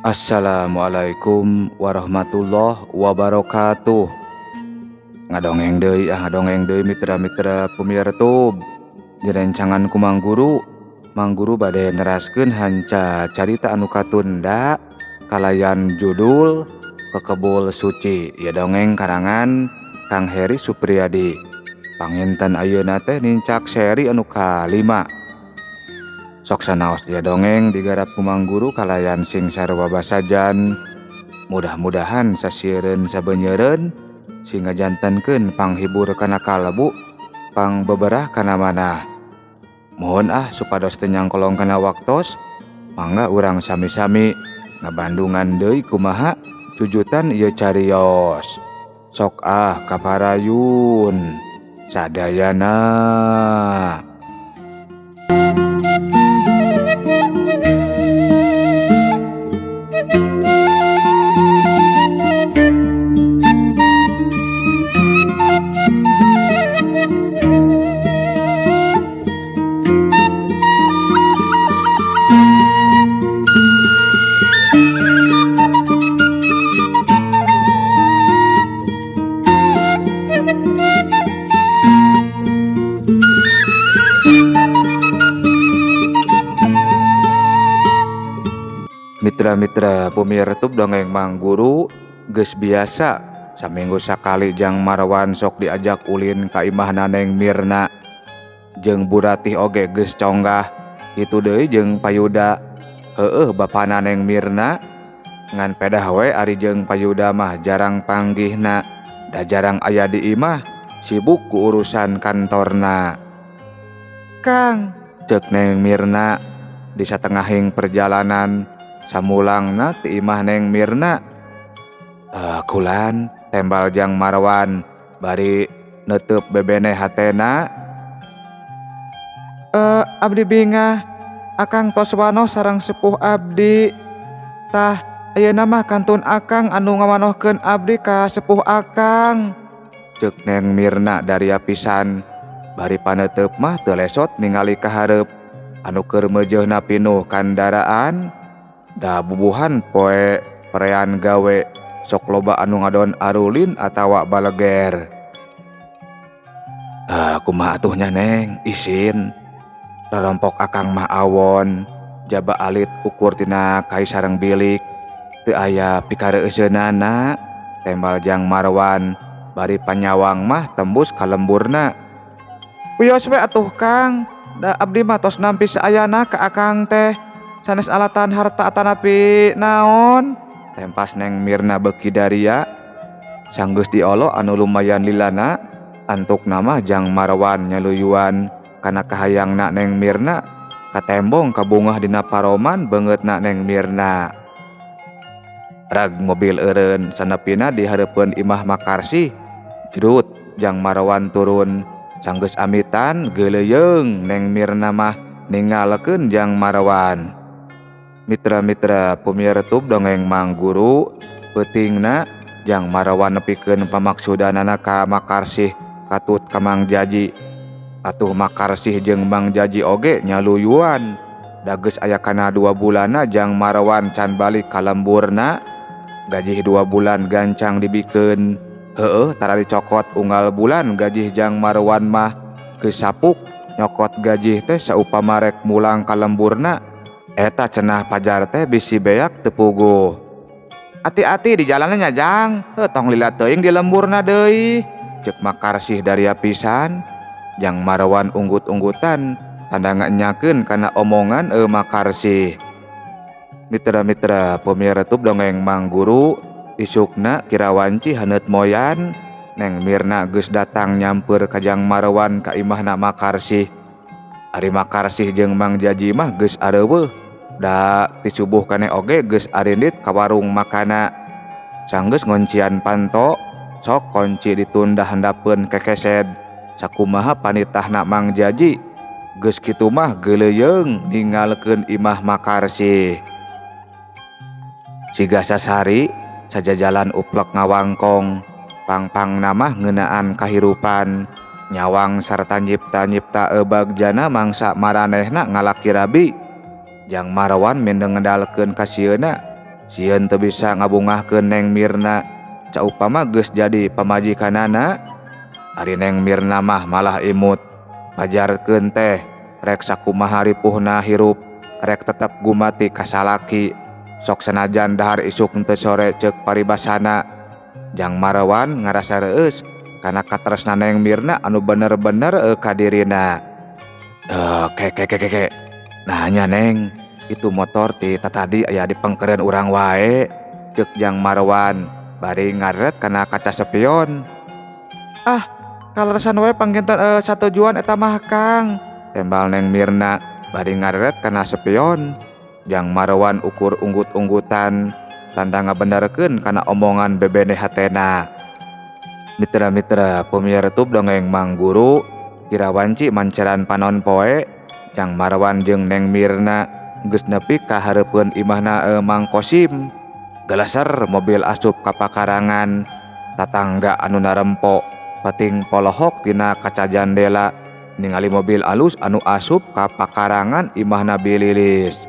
Assalamualaikum warahmatullahi wabarakatuh. Ngadongeng deui ah ngadongeng deui mitra-mitra pemirsa tub. Direncangan ku Mang Guru. Mang Guru bade neraskeun hanca carita anu katunda kalayan judul Kekebul Suci. Ya dongeng karangan Kang Heri Supriyadi. Panginten ayeuna teh nincak seri anu kalima. Sok sanaos dia dongeng digarap ku Mang Guru kalayan sing sarua basajan. Mudah-mudahan sasiereun sabenyeureun sing ngajantenkeun panghibur kana kalbu, pangbeberah kana manah. Mohon ah supados teu nyangkolong kana waktos, mangga urang sami-sami ngabandungan deui kumaha jujutan ieu carios. Sok ah kaparayun sadayana. Mitra-mitra pemirsa tub dongeng Mang Guru geus biasa saminggu sakali Jang Marwan sok diajak ulin ka imahna Neng Mirna. Jeung Buratih oge geus conggah kitu deui jeung Payuda. Heueuh bapana Neng Mirna ngan pedah we ari jeung Payuda mah jarang panggihna, da jarang aya di imah, sibuk ku urusan kantorna. Kang, ceuk Neng Mirna di satengahing perjalanan samulangna ti imah Neng Mirna. Kulan tembal Jang Marwan bari neuteub bebene hatena. Abdi bingah akang tos wanoh sareng sepuh abdi. Tah ayeuna mah kantun akang anu ngawanohkeun abdi ka sepuh akang. Ceuk Neng Mirna daria pisan bari paneuteub mah teu lesot ningali ka hareup anu keur meujeuhna pinuh kandaraan. Da bubuhan poe perean gawe sok loba anu ngadon arulin atawa baleger. Kumaha atuh nya Neng, isin. Rorompok akang mah awon, jaba alit ukur tina kai sareng bilik. Teu aya pikareuseunana, tembal Jang Marwan, bari panyawang mah tembus ka lemburna. Wios we atuh Kang, da abdi mah tos nampi saayana ka akang teh. Sanes alatan harta atanapi naon. Tempas Neng Mirna beuki daria. Sanggeus diolo anu lumayan lilana, antuk nama Jang Marwan nyaluyuan kana kahayangna Neng Mirna, katembong kabungah dina paroman beungeutna Neng Mirna. Rag mobil eureun sanepina di hareupeun imah Makarsih. Jrut Jang Marwan turun, sanggeus amitan geuleuyeung Neng Mirna mah ninggalkeun Jang Marwan. Mitra-mitra pemirsa tub dongeng Mang Guru, peutingna Jang Marwan nepikeun pamaksudanana ka Makarsih katut ka Mang Jaji. Atuh Makarsih jeung Mang Jaji oge nyaluyuan. Da geus aya kana 2 bulanna Jang Marwan can balik ka lemburna. Gajih 2 bulan gancang dibikeun. Heueuh tara dicokot unggal bulan gajih Jang Marwan mah geus sapuk nyokot gajih teh saupama rek mulang ka lemburna. Eta cenah pajar teh bisi beak teu puguh. Ati-ati di jalanna nya Jang, heuh tong lila teuing di lemburna deui. Ceuk Makarsih daria pisan. Jang Marwan unggut-unggutan tanda ngenyakeun kana omongan Makarsih. Mitra-mitra pemirsa tub dongeng Mang Guru, isukna kira wanci haneut moyan, Neng Mirna geus datang nyamper ka Jang Marwan ka imahna Makarsih. Ari Makarsih jeung Mang Jaji mah geus areuweuh. Da ti subuh kane oge geus arindit ka warung makana. Sanggeus ngoncian panto, sok kunci ditunda handapeun kekesed. Sakumaha panitahna Mang Jaji, geus kitu mah geuleuyeung ninggalkeun imah Makarsih. Siga sasari sajajalan uplek ngawangkong, pangpangna mah ngeunaan kahirupan. Nyawang sarta nyipta-nyipta bagjana mangsa maranehna ngalaki rabi. Jang Marwan mindeng ngedalkeun kasieuna. Sieun teu bisa ngabungahkeun Neng Mirna caupama geus jadi pamajikanana. Ari Neng Mirna mah malah imut. Pajarkeun teh rek sakumaha ripuhna hirup rek tetep gumati ka salaki. Sok sanajan dahar isuk henteu sore ceuk paribasana. Jang Marwan ngarasa reueus kana katresna Neng Mirna anu bener-bener ka dirina. Ke. Nah nya Neng, itu motor ti tatadi aya di pengkeureun urang wae, ceuk Jang Marwan bari ngareret kana kaca spion. Ah, kaleresan we pangginten satujuan eta mah Kang, tembal Neng Mirna bari ngareret kana spion. Jang Marwan ukur unggut-unggutan tanda ngabenerkeun kana omongan bebene hatena. Mitra-mitra pemiar tub dongeng Mang Guru kira wanci manceran panon poe. Jang Marwan jeung Neng Mirna geus nepi ka hareupeun imahna Mang Kosim. Geleser mobil asup ka pakarangan. Tatangga anu narempo peting polohok tina kaca jandela ningali mobil alus anu asup ka pakarangan imahna Bililis.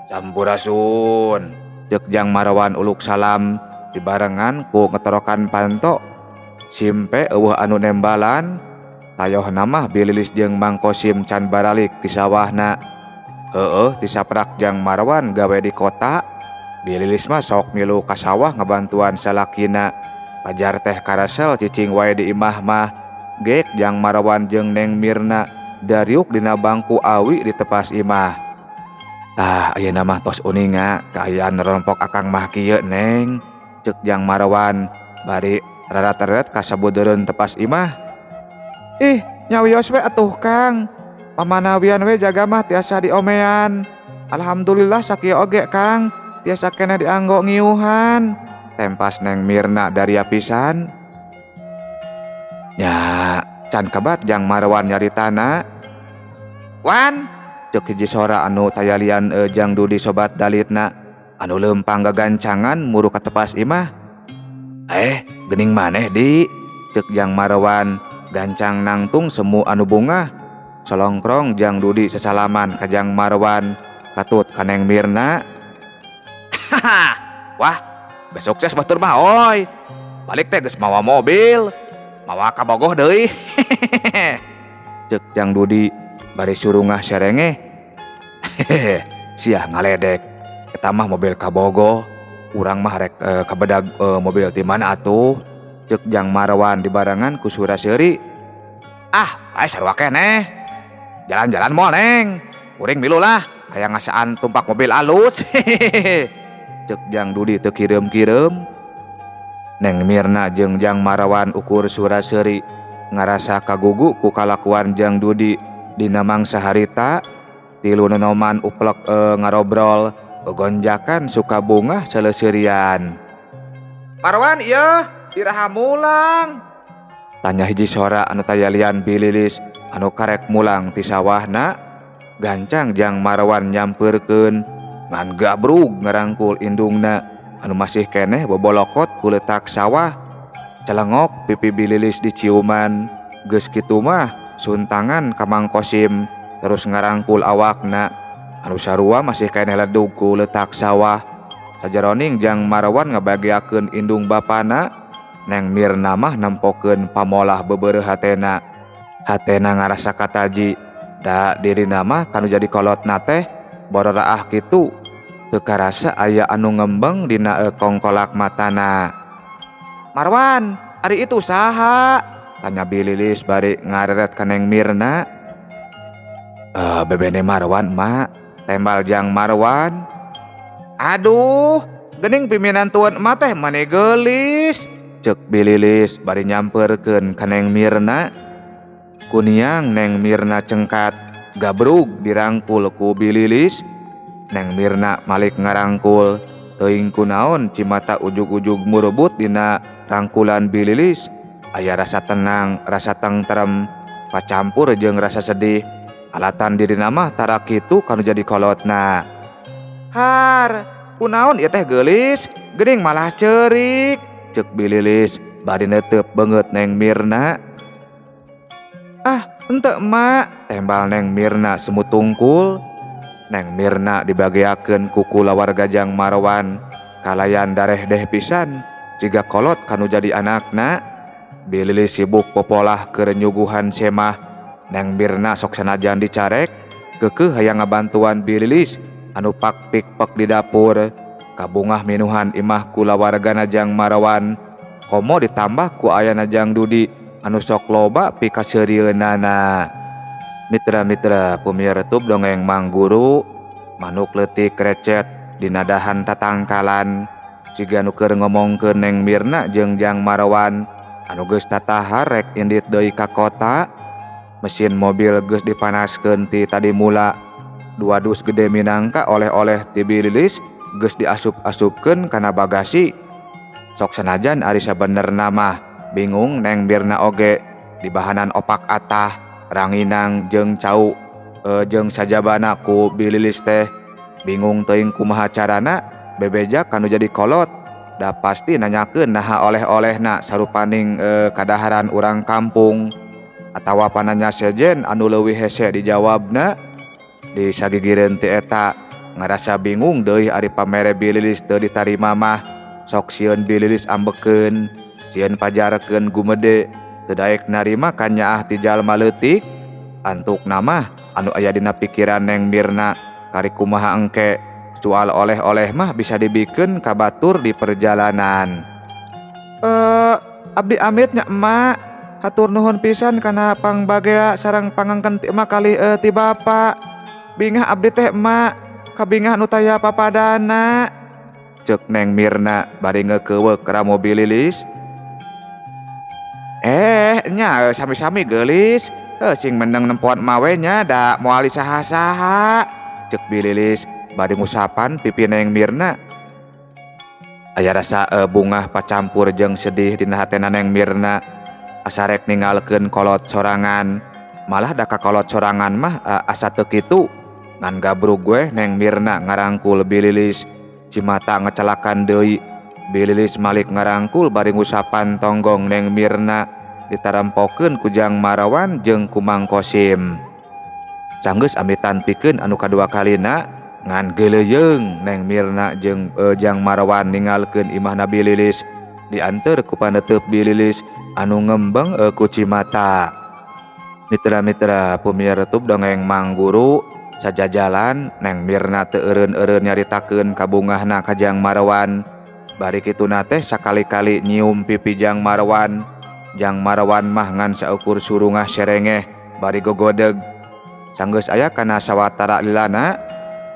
Sampurasun, ceuk Jang Marwan uluk salam dibarengan ku ngetorokan panto. Simpe eueuh anu nembalan. Tayohna mah Bililis jeung Mang Kosim can baralik ti sawahna. Heueuh tisaprak Jang Marwan gawe di kota. Bililis mah sok milu ka sawah ngabantuan salakina. Pajar teh karesel cicing wae di imah mah. Gek Jang Marwan jeung Neng Mirna dariuk dina bangku awi di tepas imah. Tah ayeuna mah tos uninga kaayaan rompok akang mah kieu Neng, ceuk Jang Marwan bari rarat-rarat ka sabudeureun tepas imah. Ih, nyawios we atuh Kang. Pamanawian we jaga mah tiasa diomean. Alhamdulillah sakieu oge Kang, tiasa keneh dianggo ngiuhan. Tempas Neng Mirna daria pisan. Nya, can kebat Jang Marwan nyaritana. Wan, ceuk hiji sora anu tayalian Jang Dudi sobat dalitna anu leumpang gagancangan muru ka tepas imah. Geuning maneh di, ceuk Jang Marwan gancang nangtung semu anu bungah. Solongkrong Jang Dudi sesalaman ka Jang Marwan katut ka Neng Mirna. Haha, wah, geus sukses batur mah oi. Balik teh geus mawa mobil, mawa kabogoh deui. Ceuk Jang Dudi bari surungah serengeh. Hehehe, siah ngaledek. Eta mah mobil kabogoh, urang mah rek kabedag mobil ti mana atuh? Ceuk Jang Marwan dibarengan ku sura seuri. Ah, bae sarua keneh. Jalan-jalan moal Neng. Kuring milu lah, hayang ngasaan tumpak mobil alus. Hehehe. Ceuk Jang Dudi teu kireum-kireum. Neng Mirna jeung Jang Marwan ukur sura seuri ngarasa kagugu ku kalakuan Jang Dudi dina mangsa harita. Tilu nonoman uplek ngarobrol begonjakan suka bungah seleuserian. Marwan ieu iraha mulang? Tanya hiji sora anu tayalian Bililis anu karek mulang ti sawahna. Gancang Jang Marwan nyampeurkeun ngan gabrug ngarangkul indungna anu masih keneh bobolokot ku letak sawah. Celengok pipi Bililis diciuman. Geus kitu mah suntangan ka Mang Kosim terus ngarangkul awakna anu sarua masih keneh ledug ku letak sawah. Sajeroning Jang Marwan ngabagiakeun indung bapana. Neng Mirna mah nempokeun pamolah bebereuh hatena. Hatena ngarasa kataji da dirina mah kanu jadi kolotna teh bororaah kitu. Teu karasa aya anu ngembeng dina kongkolak matana. Marwan, ari itu saha? Tanya Bililis bari ngareret ka Neng Mirna. Bebene Marwan mak, tembal Jang Marwan. Aduh, geuning pimpinan tuan emak teh mane geulis. Ceuk Bililis bari nyampeurkeun ka Neng Mirna. Kuniang Neng Mirna cengkat gabrug dirangkul ku Bililis. Neng Mirna malik ngarangkul teuing kunaon cimata ujug-ujug murebut dina rangkulan Bililis. Aya rasa tenang, rasa tengtrem, pacampur jeung rasa sedih. Alatan dirina mah tara kitu kanu jadi kolotna. Har, kunaon ieu teh geulis, geuning malah ceurik. Ceuk Bililis bari neuteup beungeut Neng Mirna. Ah, henteu emak, tembal Neng Mirna semu tungkul. Neng Mirna dibageakeun ku kulawarga Jang Marwan kalayan darehdeh pisan jiga kolot kanu jadi anakna. Bi Lilis sibuk popolah keur nyuguhan semah. Neng Mirna sok sanajan dicarek keukeuh hayang ngabantuan Bi Lilis anu pak pik pek di dapur. Kabungah minuhan imah kulawargana Jang Marwan komo ditambah ku ayana Jang Dudi anu sok loba pikaseurieunana. Mitra-mitra pumiartub dongeng Mang Guru, manuk leutik recet dinadahan tatangkalan siga nu keur ngomongkeun Neng Mirna jeung Jang Marwan anu geus tatahar rek indit deui ka kota. Mesin mobil geus dipanaskeun ti tadi mula. Dua dus gede minangka oleh-oleh ti Bi Lilis geus diasup-asupkeun kana bagasi. Sok sanajan ari sabenerna mah bingung Neng Mirna oge dibahanan opak atah ranginang jeung cau jeung sajabana ku Bi Lilis teh. Bingung teuing kumaha carana bebeja kanu jadi kolot da pasti nanyakeun naha oleh-olehna sarupaning kadaharan urang kampung atawa pananya sejen anu leuwih hese dijawabna. Di sagigireun ti eta ngarasa bingung deui ari pamere Bi Lilis teu ditarima mah. Sok sieun Bi Lilis ambekeun, sieun pajarkeun gumede teu daek narima kanyaah ti jalma leutik. Antukna mah anu aya dina pikiran Neng Mirna kari kumaha engke soal oleh-oleh mah bisa dibikeun ka batur di perjalanan. Abdi amit nya emak, hatur nuhun pisan kana pangbagea sareng pangangken ti emak kalih ti bapa. Bingah abdi teh emak, kabingah nu taya papadana. Ceuk Neng Mirna bari ngeukeweuk ramo Bi Lilis. Nya sami-sami geulis. Sing meneng nempoan emak we nya da moal saha-saha. Ceuk Bi Lilis bari ngusapan pipi Neng Mirna. Aya rasa bungah pacampur jeung sedih dina hatena Neng Mirna. Asa rek ninggalkeun kolot sorangan. Malah da ka kolot sorangan mah asa teu kitu. Ngan gabrug we Neng Mirna ngarangkul Bi Lilis. Cimata ngecelakan deui. Bi Lilis malik ngarangkul bari ngusapan tonggong Neng Mirna ditarempokeun ku Jang Marwan jeung ku Mang Kosim. Sanggeus amitan pikeun anu kadua kalina ngan geuleuyeung Neng Mirna jeung Jang Marwan ninggalkeun imahna Bi Lilis dianteur ku paneuteub Bi Lilis anu ngembeng ku cimata. Mitra-mitra pumiartub dongeng Mang Guru sajajalan Neng Mirna teu eureun-eureun nyaritakeun kabungahna ka Jang Marwan. Bari kituna teh sakali-kali nyium pipi Jang Marwan. Jang Marwan mah ngan saukur surungah serengeh bari gogodeg. Sanggeus aya kana sawatara lilana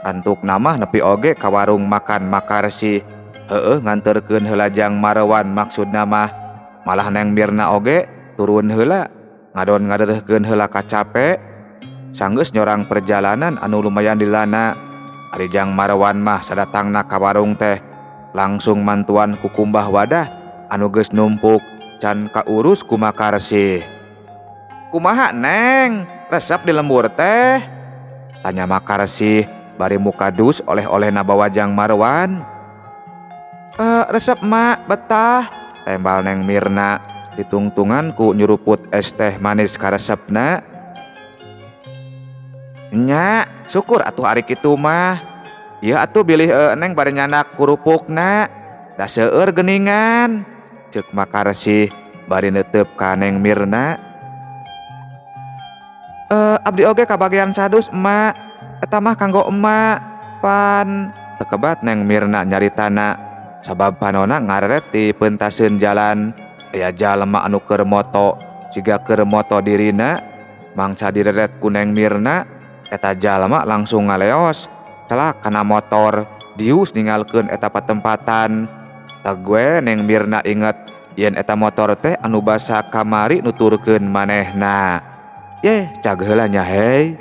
antukna mah nepi oge ka warung makan Makarsih. Heueuh nganterkeun heula Jang Marwan maksudna mah. Malah Neng Mirna oge turun heula ngadon ngadeuhkeun heula kacape. Sanggeus nyorang perjalanan anu lumayan dilana. Ari Jang Marwan mah sadatangna ka warung teh langsung mantuan ku kumbah wadah anu geus numpuk can kaurus ku Makarsih. Kumaha Neng, resep di lembur teh? Tanya Makarsih bari muka dus oleh-oleh nabawa Jang Marwan. Resep mak, betah, tembal Neng Mirna ditungtungan ku nyuruput es teh manis karesepna. Nya, syukur atuh ari kitu mah. Ieu atuh bilih Neng bari nyandak kurupukna. Da seueur geuningan. Ceuk Makarsih bari neuteup ka Neng Mirna. Abdi oge kabagian sadus emak. Eta mah kanggo emak. Pan tekebat Neng Mirna nyaritana sabab panona ngareret ti peuntaseun jalan. Aya jalma anu keur moto siga keur moto dirina mangsa direret ku Neng Mirna. Eta jalma langsung ngaleos celak kana motor dius ninggalkeun eta patempatan. Tag gue Neng Mirna inget yen eta motor teh anu basa kamari nuturkeun manehna. Yeh cag heula nya hei.